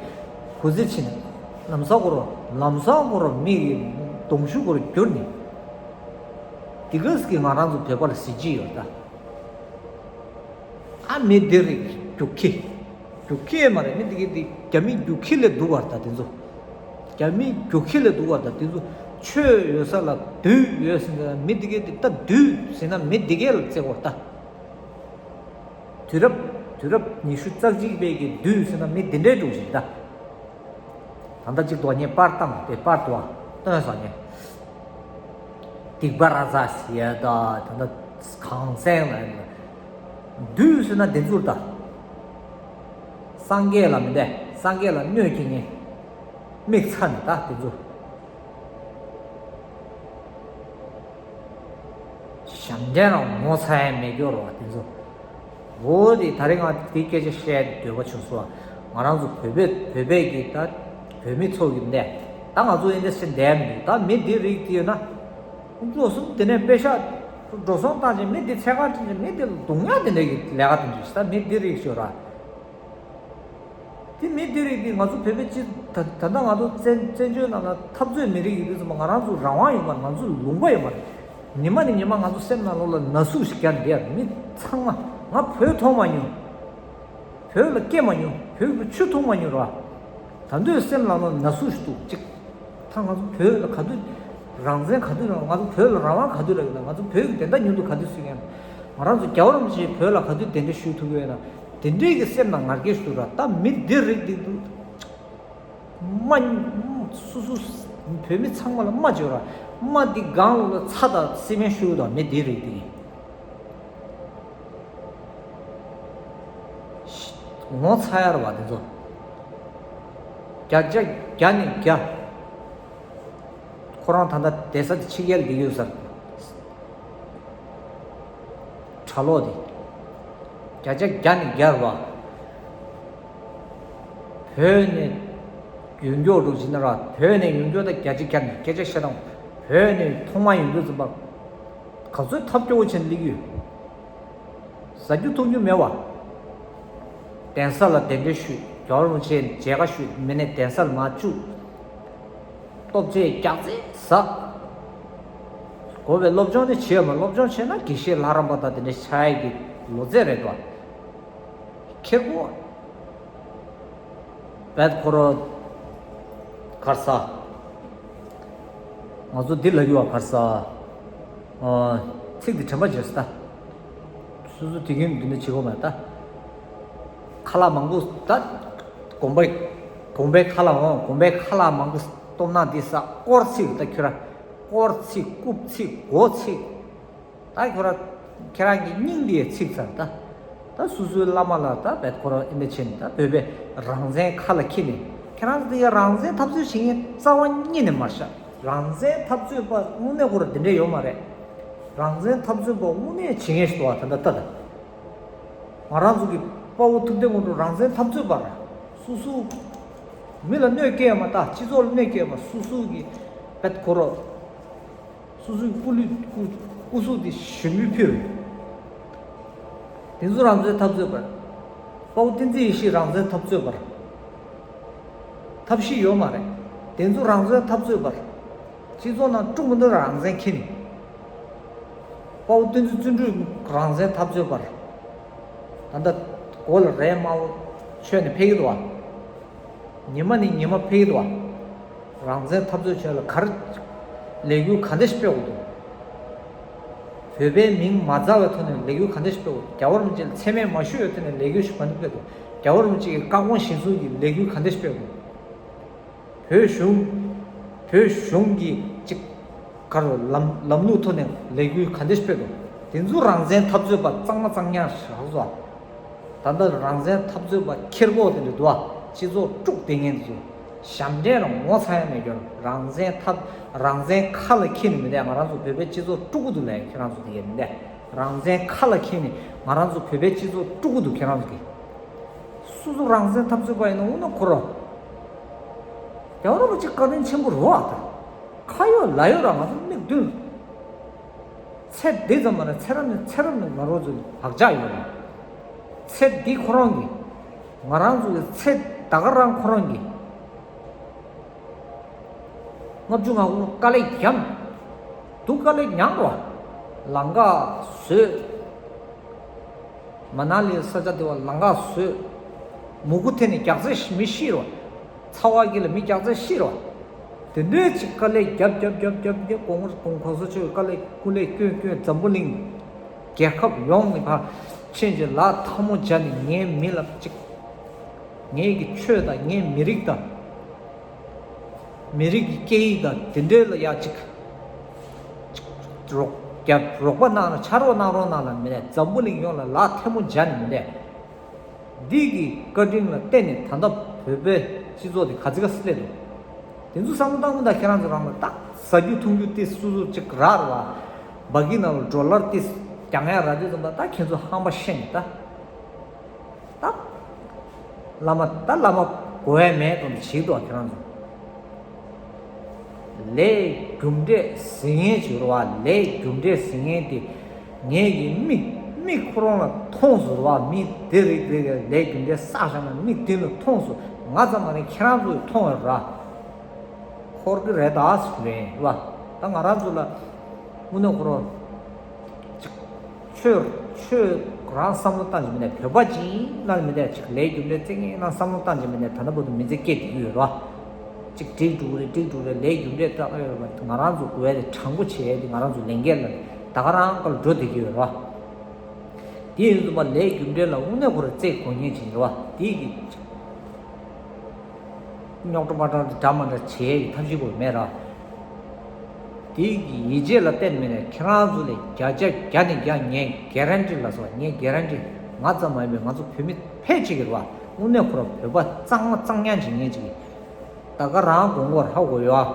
གུ་ཟི་ཕྱིན་ནས་ལམ་སང་སྐོར་བ་ལམ་སང་སྐོར་བ་མི་གི་གདོང་ཤུགས་སྐོར་གྱུར་ནས་དེ་ག་ཟིག་གི་ང་རང་ཚོ་བོད་པ་ལ་གཟི་བརྗིད་ཡོད་ད། ཨ་མི་འདི་རིགས་རྒྱུག་ཁྱི། རྒྱུག་ཁྱི་ཡས་མ་རེད། མི་འདི་གི་འདི་རྒྱ་མི་རྒྱུག་ཁྱི་ལས་སྡུག་བར་ད་དེ་ཚོ། རྒྱ་མི་རྒྱུག་ཁྱི་ལས་སྡུག་བར་ད་དེ་ཚོ། ཆོས་ཡོད་ས་ལ་བདུད་ཡོད་ཟེར་ན་མི་འདི་གི་འདི་ད་བདུད་ཟེར་ན་མི་འདི་གས་ལ་བརྩེ་བར་ད། དུས་རབས་དུས་རབས་ཉི་ཤུ་རྩ་གཅིག་པའི་གི་བདུད་ཟེར་ན་མི་འདི་འདྲའི་འགྲོ་ཞིག་ད། ད་ལྟ་གཅིག་ཏུ་ངས་པར་བཏང་སྟེ་པར་དུ་བ་སྟོན་ས་ངས། སྡིག་པ་ར་ཛ་ཟེར་ཡ་ད་ད་ལྟ་གངས་སེང་ལ་ཡིན་ལ། བདུད་ཟེར་ན་བདེན་ཚུལ་ད། སངས་རྒྱས་ལ་མི་འདས་སངས་རྒྱས་ལ་གནོད་སྐྱེལ་མཁན། མིག་ཚ་ནས་ད་བདེན་ཚུལ། ཞབས་འདྲེན་རང་ངོ་ཚ་ཡ་མེད་སྐྱོ་རོ་བ་དེ་ཚོ། འོ་དེ་ད་རེས་ང་དེ་སྐད་ཆ་བཤད་འདོད་པ་བྱུང་སོང་། ང་རང་ཚོ་བོད་པའི་བོད་པའི་གི་ད་བོད་མི་ཚོ་གི་འདས་ད་ང་ཚོ་ཨིན་ཌི་སི་ཊི་འདས་མི་འདུག་ད་མི་འདི་རིགས་དེ་ཡོད་ན། ཁོང་ཚོ་གསུམ་དེ་ནས་པེ་ཤག་འགྲོ་སོང་བཏང་ཅིང་མི་འདི་ཚད་ག་ཅིག་ཅིག་མི་འདི་ལ་རྡུང་ཡ་དེ་འདྲ་གི་ལས་ཀ་དེ་འདྲ་ཞིག་ད་མི་འདི་རིགས་ཤོད་ར། དེ་མི་དེ་རིགས་དེ་ང་ཚོ་བོད་པའི་སྤྱི་ད་ད་ལྟ་ང་ཚོ་བཙན་བཙན་བྱོལ་ནང་ལ་འཐབ་རྩོད་མི་རིགས་ཡོད་དུས་ཙམ་པ་ང་རང་ཚོ་རང་དབང་ཡོད་མ་རེད། ང་ཚོ་ལུང་པ་ཡོད་མ་རེད། ཉི་མ་ནས་ཉི་མ་ང་ཚོ་སེམས་ནང་ལོགས་ལ་ན་ཟུག་ཞིག་རྒྱག་བསྡད་ཡ་མི་ཚང་མ་ང་བོད་མཐོང་མ་མྱོང་། བོད་ལ་སྐྱེས་མ་མྱོང་། བོད་ཀྱི་ཆུ་འཐུང་མ་མྱོང་ར། ད་དུང་སེམས་ནང་ལ་ན་ཟུག་ཞིག་འདུག་ཅིག་ད་ང་ཚོ་བོད་ལ་ག་དུས་རང་བཙན་ག་དུས་རང་ང་ཚོ་བོད་ལ་རང་དབང་ག་དུས་རག་གི་ན། ང་ཚོ་བོད་ཀྱི་བདེན་མཐའ་མྱུར་དུ་ག་དུས་སྲུང་གི་ཡ་ན། ང་རང་ཚོ་རྒྱལ་བ་རིན་པོ་ཆེ་བོད་ལ་ག་དུས་གདན་འདྲེན་ཞུ་ཐུབ་ཀྱི་ཡོད་ན། དེ་འདྲའི་གི་སེམས་ནང་ང་རྒྱལ་ཞིག་འདུག་ར། ད་མི་འདི་རིགས་འདི་འདུག་སྨྲ་སོ་སོ་བོད་མི་ཚང་མ་ལ་སྨྲ་བརྗོད་ར། སྨྲ་འདི་སྒང་ལོགས་ལ་ཚྭ་དང་སི་མེན་བཤུ་དང་མི་འདི་རིགས་འདི་ངོ་ཚ་ཡ་ར་བ་འདི་ཚོ་བརྒྱ་ཆ་བརྒྱ་ནས་བརྒྱ། ཁོ་རང་ད་ལྟ་བསྡད་ས་དེ་ཕྱི་རྒྱལ་ལ་ཡོད་ས་རེད། གྲྭ་ལོག་དེ་བརྒྱ་ཆ་བརྒྱ་ནས་བརྒྱ་རེད་བ། བོད་ནས་ཡོང་མགྱོགས་འགྲོ་བྱེད་ན་ར། བོད་ནས་ཡོང་མགྱོགས་ད་བརྒྱ་ཆ་བརྒྱ་ནས་སྐད་ཆ་བཤད་སྟངས་བོད་ནས་ཐོག་མ་ཡོང་དུས་ཙམ་པ་ག་ཚོད་ཐབས་སྐྱོ་བོ་བྱས་ནས་སླེབས་ཡོད། ཟ་རྒྱུ་འཐུང་རྒྱུ་མེད་བ། གདན་ས་ལ་གདན་འདྲེན་ཞུས། རྒྱལ་བ་རིན་པོ་ཆེ་མཇལ་ཁ་ཞུས། མི་ནས་གདན་ས་ལ་མར་བཅུག་སྟོབས་ཆེ་རྒྱག་རྩེ་ཟ། དགོས་པའི་སློབ་སྦྱོང་ནི་བྱེད་མ། སློབ་སྦྱོང་བྱས་ན་དགེ་བཤེས་ལྷ་རམས་པ་དང་དེ་འདྲ་ཆགས་ཡས་ཀྱི་ལོ་ཚད་རེད་དོ། ཁེར་པོ་བད་ཁོ་རོ་གར་ས། ང་ཚོ་འདི་ལ་ཡུ་བ་གར་ས། ཚིག་འདི་དྲན་པ་བརྗེད་སོང་ད། སོ་སོ་དེ་གིན་འདི་འདྲ་བྱེད་དགོས་མ་ད། ཁ་ལག་མང་པོ་ད། དགོན་པའི་དགོན་པའི་ཁ་ལག་འོང་། དགོན་པའི་ཁ་ལག་མང་པོ་སྟོབས་ན་འདི་ས་སྐོར་ཚིག་ད་ཁྱོད་ར་སྐོར་ཚིག་རྐུབ་ཚིག་སྒོ་ཚིག་ད་ཁྱོད་ར་ཁྱེད་རང་གི་སྙིང་འདི་ཚིག་ཚར་ད། ད་སོ་སོའི་བླ་མ་ལ་ད་བད་ཁོ་ར་ཨིན་ད་ཆེན་ད་བོད་པའི་རང་བཙན་ཁ་ལ་འཁྱེར་ནས་ཁྱེད་རང་ཚོ་དེ་ག་རང་བཙན་འཐབ་རྩོད་བྱེད་མཁན་རྩ་བ་ཉིད་ནས་མ་རེད་ཤག་རང་བཙན་འཐབ་རྩོད་པ་དངོས་གནས་ཁོ་ར་དེ་འདྲས་ཡོད་མ་རེད། རང་བཙན་འཐབ་རྩོད་པ་དངོས་གནས་བྱེད་མཁན་ཞིག་འདུག་བ་ད་ལྟ་ལྟ་ད། ང་རང་ཚོ་གི་དཔའ་བོ་ཐུབ་བསྟན་དངོས་གྲུབ་རང་བཙན་འཐབ་རྩོད་པ་ར། སོ་སོ་མི་ལ་གནོད་སྐྱེལ་མ་ད་སྤྱི་ཚོགས་ལ་གནོད་སྐྱེལ་མ་སོ་སོ་གི་བད་ཁོ་ར། སོ་སོའི་སྐུ་ལུས་སྐུ་སྐུ་གཟུགས་དེ་ཞུ་མི་ཕུལ། དེ་ཚོ་རང་བཙན་འཐབ་རྩོད་པ། དཔའ་བོ་བསྟན་འཛིན་ཡེ་ཤེས་རང་བཙན་འཐབ་རྩོད་པ། ཐབས་ཤེས་ཡོད་མ་རེད། དེ་ཚོ་རང་བཙན་འཐབ་རྩོད་པ། སྤྱི་ཚོགས་ནང་དཀྲུག་མི་འདུག་རང་བཙན་འཁྱེར་ནས། དཔའ་བོ་བསྟན་འཛིན་བརྩོན་འགྲུས་རང་བཙན་འཐབ་རྩོད་པ། ད་ལྟ་མགོ་ལ་རས་དམར་པོ་མཆོད་ནས་ཕེབས་ཀྱི་འདུག་བ། ཉི་མ་ནས་ཉི་མ་འཕེལ་འདུག་བ། རང་བཙན་འཐབ་རྩོད་བྱས་ལ་ག་རེ་ལས་འགུལ་ག་འདྲ་ཞིག་སྤེལ་དགོས་འདུག་བོད་པའི་མིང་མ་བརྫ་བའི་ཐོག་ནས་ལས་འགུལ་ག་འདྲ་ཞིག་སྤེལ་དགོས་འདུག་རྒྱལ་བ་རིན་པོ་ཆེ་ལ་མཚན་སྨད་མ་ཞུ་བའི་ཐོག་ནས་ལས་འགུལ་ཞིག་ག་འདྲ་སྤེལ་འདུག་རྒྱལ་བ་རིན་པོ་ཆེ་གི་བཀའ་དགོངས་གཞིར་བཟུང་གིས་ལས་འགུལ་ག་འདྲ་ཞིག་སྤེལ་དགོས་འདུག་བོད་གཞུང་། བོད་གཞུང་གིས་གཅིག་ག་རུ་ལམ་ལམ་ལུགས་ཐོག་ནས་ལས་འགུལ་ག་འདྲ་ཞིག་སྤེལ་འདུག་དེ་ཚོ་རང་བཙན་འཐབ་རྩོད་པ་གཙང་མ་གཙང་རྐྱང་ཞིག་རག་སོང་། ད་ལྟ་རང་བཙན་འཐབ་རྩོད་པ་ཁེར་པོ་དེ་འདྲ་འདུག་ཨ། སྤྱི་ཚོགས་དཀྲུགས་བསྡད་མཁན་དེ་ཚོ་ ཞབས་འདྲེན་རང་ངོ་ཚ་ཡ་མེད་རྒྱུ། རང་བཙན་ཐབས་རང་བཙན་ཁ་ལ་འཁྱེར་ནས་མི་འདུག་ང་རང་ཚོ་བོད་པའི་སྤྱི་ཚོགས་དཀྲུག་གི་འདུག་ལས་ཁྱེད་རང་ཚོ་དེ་གས་མི་འདུག་རང་བཙན་ཁ་ལ་འཁྱེར་ནས་ང་རང་ཚོ་བོད་པའི་སྤྱི་ཚོགས་དཀྲུག་གི་འདུག་ཁྱེད་རང་ཚོ་གིས། སོ་སོ་རང་བཙན་འཐབ་རྩོད་པ་ཡིན་ན་འོ་ན་ཁོ་རང་རྒྱལ་བ་རིན་པོ་ཆེ་བཀའ་དྲིན་ཆེན་པོ་རེད་བ། ད་ཁ་ཡོད་ལག་ཡོད་ར་ང་ཚོ་མིག་མདུན། ཚེ་འདི་ཙམ་མ་རེད། ཚེ་རབས་ནས་ཚེ་རབས་ནས་ང་རང་ཚོ་བག་ཆགས་ཡོད་རེད། ཚེ་འདི་ཁོ་རང་གི། ང་རང་ཚོ་གི་ཚེ་ད་ག་རང་ཁོ་རང་གི། ལྔ་བཅུ་ང་དགུ་དཀའ་ལས་བརྒྱབ། སྡུག་དཀའ་ལས་མྱངས་རོ། ལམ་ཁ་བཟོས། མ་ན་ལི་ས་ཆ་དེ་བ་ལམ་ཁ་བཟོས། མུ་གུ་འཐེན་ནས་རྒྱག་རྩེ་མི་ཤི་རོ། ཚ་བ་གི་ལ་མི་རྒྱག་རྩེ་ཤི་རོ། དེ་འདྲའི་ཅིག་དཀའ་ལས་རྒྱབ་རྒྱབ་རྒྱབ་རྒྱབ་རྒྱབ་གོང་གོང་གོང་ས་མཆོག་གི་དཀའ་ལས་ཀུན་ལས་བསྐྱོན་བསྐྱོན་འཛམ་བུ་གླིང་རྒྱལ་ཁབ་ཡོངས་ནས་ཕར་ཕྱིན་ཅིག་ལག་ཐལ་མོ་སྦྱར་ནས་ངའི་མི་ལ་ཅིག་ངའི་གི་ཆོས་དང་ངའི་མི་རིགས་དང་། མི་རིགས་ཀྱི་སྐད་ཡིག་དང་དེ་འདྲའི་ལ་ཡ་ཅིག་ཅིག་རོགས་རྒྱབ་རོགས་པ་གནང་ན་ཕྱག་རོགས་གནང་རོགས་གནང་ལ་མི་ལས་འཛམ་བུ་གླིང་ཡོངས་ལ་ལག་ཐལ་མོ་སྦྱར་ནས་མི་ལས། འདི་གི་བཀའ་དྲིན་ལ་བརྟེན་ནས་ད་ལྟ་བོད་པའི་སྤྱི་ཚོགས་དེ་ག་ཚི་ག་སི་སླེབས་འདུག་དེ་ཚོ་བསམ་བློ་བཏང་མི་ད་ཁྱེད་རང་ཚོ་རང་ལ་ཏག་ཟ་རྒྱུ་འཐུང་རྒྱུ་དེ་སུ་སུ་ཅིག་རག་ར་བ། སྦ་གི་ནང་ལ་ཌོ་ལར་དེ་རྒྱག་ཡ་རག་དུས་ཙམ་པ་ད་ཁྱེད་ཚོ་ཧམ་པ་ཤེས་ནས་ད། ད། བླ་མ་ད་བླ་མ་གོ་ཡ་མེད་དོན་བྱེད་དོ་ཁྱེད་རང་ཚོ། ལས་རྒྱུ་འབྲས་ཟིན་ངེས་བྱེད་རོགས་བ། ལས་རྒྱུ་འབྲས་ཟིན་ངེས་དེ་ངེད་ཀྱི་མིག་མིག་ཁོ་རང་ལ་མཐོང་སོང་རོགས་བ། མི་དེ་རིགས་དེ་གའི་ལས་རྒྱུ་འབྲས་བསགས་བཞག་ན་མིག་མདུན་ལ་མཐོང་སོང་། ང་ཙམ་མ་རེད་ཁྱེད་རང་ཚོས་མཐོང་བ་ར། འཁོར་གི་རེད་ད་ཟེར་བས་བ། ད་ང་རང་ཚོ་ལ་དངོས་གནས་ཁོ་རང་ཅིག་ཆོས་ཆོས་རང་བསམ་བློ་བཏང་གི་མི་འདུག་བོད་པ་ཅིག་ནང་མི་འདུག་ཅིག་ལས་རྒྱུ་འབྲས་བརྩི་མཁན་ནང་བསམ་བློ་བཏང་གི་མི་འདུག་ད་ལྟ་བར་དུ་མི་ཚེ་སྐྱེལ་བསྡད་ཀྱི་ཡོད་རེད་བ། ཅིག་འགྲིག་འགྲོ་གི་རེད་འགྲིག་འགྲོ་གི་རེད། ལས་རྒྱུ་འབྲས་བཏང་ཡོད་རེད་བ། ང་རང་ཚོ་དགོས་ཡ་དེ་དྲང་པོ་བྱེད་ཡ་དེ་ང་རང་ཚོ་ལས་འགན་ལ་ད་ག་རང་ཀ་ལ་འགྲོ་བསྡད་ཀྱི་ཡོད་རེད་བ། དེ་ཡིན་དུས་མ་ལས་རྒྱུ་འབྲས་ལ་དངོས་གནས་ཁོ་རང་བརྩི་དགོས་ངེས་ཅིག་རེད་བ། དེ་གི་རྙོག་དྲ་མ་དྲ་འདྲ་མ་འདྲ་བྱེད་ཡ་གི་ཐབས་ཤེས་དགོས་མེད་ར། དེ་གི་ཡིད་ཆེས་ལ་བརྟེན་མེད་ནས་ཁྱེད་རང་ཚོ་ལས་བརྒྱ་ཆ་བརྒྱ་ནས་བརྒྱ་ངས་གེ་རན་ཊི་ལ་སོགས་ངས་གེ་རན་ཊི་ང་ཙམ་མ་ཡིན་པའི་ང་ཚོ་བོད་མི་ཕལ་ཆེར་གི་རེད་བ། དངོས་གནས་ཁོ་རང་བོད་པ་གཙང་མ་གཙང་ཉག་ཅིག་ངས་ཅིག་གི་ད་ག་རང་དགོངས་སྐོར་ཧ་གོ་ཡོད་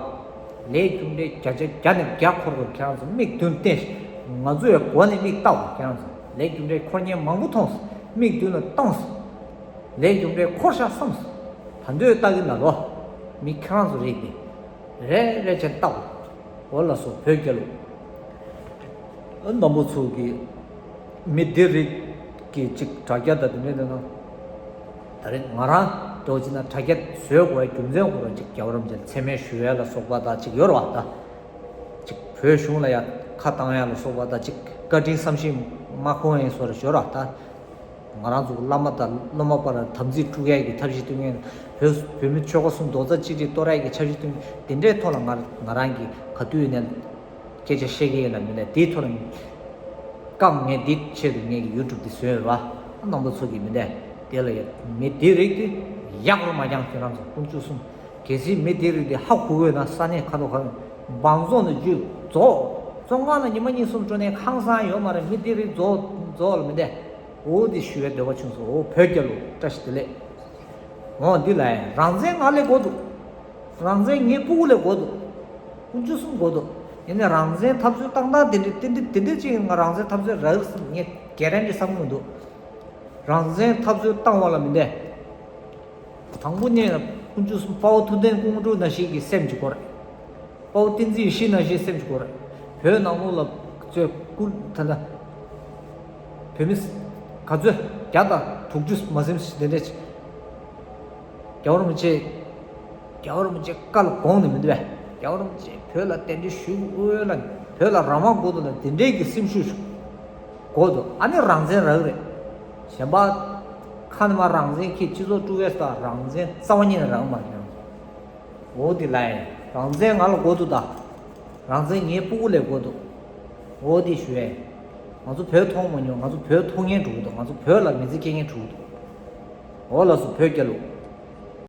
ཨ། ལས་རྒྱུ་འབྲས་བརྒྱ་ཆ་བརྒྱ་ནས་བརྒྱ་འཁོར་དགོས་ཁྱེད་རང་ཚོ་མིག་མདུན་བསྟན་ཞིག་ང་ཚོ་ཡང་སྒོ་ནས་མིག་ལྟ་དགོས་ཁྱེད་རང་ཚོ་ལས་རྒྱུ་འབྲས་འཁོར་མཁན་མང་པོ་མཐོང་སོང་། མིག་མདུན་ལ་བཏང་སོང་། ལས་རྒྱུ་འབྲས་འཁོར་ཤག་བསམ་སོང་། ད་འདོད་ལྟ་གི་ན་ལོ། མི་ཁྱེད་རང་ཚོ་རེད་དེ། རེ་རེ་བྱས་ལྟ་དགོས། འོ་ལགས་སོ་བོད་རྒྱལ་ལོ། རྣམ་པ་ཚོ་གི་མི་སྡེ་རིགས་ཀྱི་ཅིག་དྲ་རྒྱ་དང་དེ་འདྲ་དེ་ན། ད་རེས་ང་རང་འདྲ་བོ་ཅིག་ན་དྲ་རྒྱ་བཟོས་དགོས་རྒྱུ་མཚན་ཁོ་རང་ཅིག་རྒྱལ་བ་རིན་པོ་ཆེ་མཚན་སྨད་ཞུ་ཡ་ལ་སོགས་པ་དང་ཅིག་ཡོད་རེད་བ་ད། ཅིག་བོད་གཞུང་ལ་ཡ་ཁ་བཏང་ཡ་ལ་སོགས་པ་དང་ཅིག་བཀའ་དྲིན་བསམ་ཤེས་མ་ཁོང་ཡིན་སོགས་ལ་ཞོར་བ་ད། ང་རང་ཚོ་བླ་མ་དང་སློབ་མ་བར་ལ་དམ་ཚིག་དཀྲུག་ཡ་གི་ཐབས་ཤེས་སྟོན་མཁན། བོད་བོད་མི་ཆོལ་ཁ་གསུམ་རྡོག་རྩ་གཅིག་སྒྲིལ་གཏོར་ཡ་གི་ཐབས་ཤེས་སྟོན་མཁན་དེ་འདྲའི་ཐོག་ལ་ང་ང་རང་གི་ག་དུས་ཡིན་ནའི་སྐད་ཆ་བཤད་ཀྱི་ཡིན་ལ་མི་འདྲ་དེའི་ཐོག་ལ་རྐང་ངས་འདི་ཆེད་དུ་ངས་ཀྱི་ཡུ་ཊུབ་འདི་བཟོས་ཡོད་ར། རྣམ་པ་ཚོ་གི་མི་འདྲ་དེ་ལ་ཡ་མི་དེ་རིགས་དེ་ཡག་རུ་མ་འགྱངས་ཁྱེད་རང་ཚོ་དཀོན་མཆོག་གསུམ། གལ་སྲིད་མི་དེ་རིགས་དེ་ཧ་གོ་དགོས་ན་ས་གནས་ཁ་ཐོག་ཁ་ཐོག་འབངས་རྫོང་དུ་བརྒྱུད་རྫོགས། བཙོན་ཁང་ལ་ཉི་མ་གཉིས་གསུམ་འགྲོ་ནས་ཁང་བཟང་ཡོད་མ་རེད། མི་དེ་རིགས་རྫོགས་རྫོགས་ལ་མི་འདྲ། འོ་དེ་ཞུ་བའི་འདོད་པ་བྱུང་སོང་། འོ་བོད་རྒྱལ་ལོ་བཀྲ་ཤིས་བདེ་ལེགས། འོ་འདི་ལ་ཡང་རང་བཙན་ང་ལས་དགོས་འདུག་རང་བཙན་ངའི་སྤུ་གུ་ལས་དགོས་འདུག་དཀོན་མཆོག་གསུམ་དགོས་འདུག་ཡིན་ནའི་རང་བཙན་འཐབ་རྩོད་བཏང་སྟངས་དེ་འདྲ་དེ་འདྲ་དེ་འདྲ་ཅིག་ཡིན་ང་རང་བཙན་འཐབ་རྩོད་རག་གི་ངས་གེ་རན་ཊི་བསམ་གི་མི་འདུག་རང་བཙན་འཐབ་རྩོད་བཏང་བ་ལ་མི་འདྲ། དང་པོ་ནས་དཀོན་མཆོག་གསུམ་དཔའ་བོ་ཐུབ་བསྟན་ཀོང་སྤྲུལ་ནང་བཞིན་གྱི་སེམས་ཀྱི་སྐོར། དཔའ་བོ་བསྟན་འཛིན་ཡེ་ཤེས་ནང་བཞིན་སེམས་ཀྱི་སྐོར། བོད་ནང་ལོགས་ལ་བཙོས་ཀུན་ད་ལྟ་བོད་མི་ག་ཚོད་བརྒྱ་དང་དྲུག་ཅུ་མ་ཟིན་ཞིག་དེ་འདྲས་ཅིག་རྒྱལ་བ་རིན་པོ་ཆེ། རྒྱལ་བ་རིན་པོ་ཆེ་བཀའ་ལ་དགོངས་ནས་མི་འདུག་པས། རྒྱལ་བ་རིན་པོ་ཆེ་བོད་ལ་གདན་འདྲེན་ཞུ་དགོས་ལ། བོད་ལ་རང་དབང་དགོས་འདུག་ལ་དེ་འདྲས་ཀྱི་སེམས་ཤུགས་ཤིག་དགོས་འདུག་ཨ་ནི་རང་བཙན་རག་གི་རེད། གཞན་པ་ཁ་ནས་མར་རང་བཙན་ཁྱེད་སྤྱི་ཚོགས་དཀྲུག་ཡས་སུ་རང་བཙན་རྩ་བ་ཉིད་ནས་རག་མ་རེད། འོ་དེ་ལ་ཡིན་རང་བཙན་ང་ལ་དགོས་འདུག་ད། རང་བཙན་ངའི་སྤུ་གུ་ལ་དགོས་འདུག་འོ་དེ་ཞུ་ཡས། ང་ཚོ་བོད་མཐོང་མ་མྱོང་། ང་ཚོ་བོད་མཐོང་མཁན་འགྲོ་གི་འདུག་ང་ཚོ་བོད་ལ་མི་ཚེ་སྐྱེལ་མཁན་འགྲོ་གི་འདུག་འོ་ལགས་སོ་བོད་རྒྱལ་ལོ།